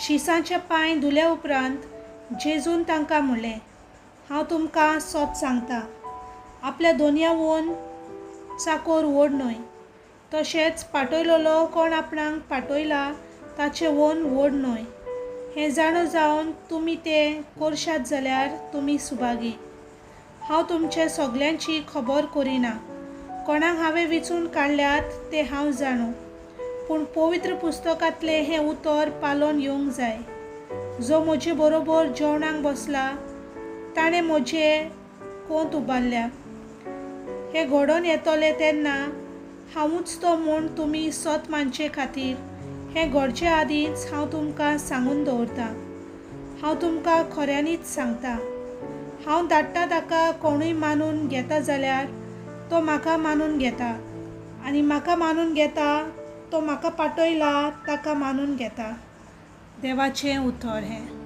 शिसांचे पांय धुल्या उपरांत जेजून तांकां म्हणलें, हांव तुमकां सत सांगतां, आपल्या दोनयावून चाकोर व्हड न्हय, तशेंच पाटयलोलो कोण आपणाक पाटयला ताचे वोन व्हड न्हय. हें जाणो जावन तुमी तें करशात जाल्यार तुमी सुभागी. हांव तुमचे सगल्यांची खबर करिना, कोणाक हांवें विंचून काडल्यात तें हांव जाणो, पूण पवित्र पुस्तकांतलें हें उतर पालोन येवंक जाय, जो म्हजे बरोबर जेवणाक बसला ताणें म्हजे कोंत उबारल्या. हें घडोवन येतलें तेन्ना हांवूच तो म्हूण तुमी सत मानचे खातीर हें घडचे आदींच हांव तुमकां सांगून दवरतां. हांव तुमकां खऱ्यांनीच सांगतां, हांव धाडटा ताका कोणूय मानून घेता जाल्यार तो म्हाका मानून घेता, आनी म्हाका मानून घेता तो म्हाका पाटयला ताका मानून घेता. देवाचें उतर हें.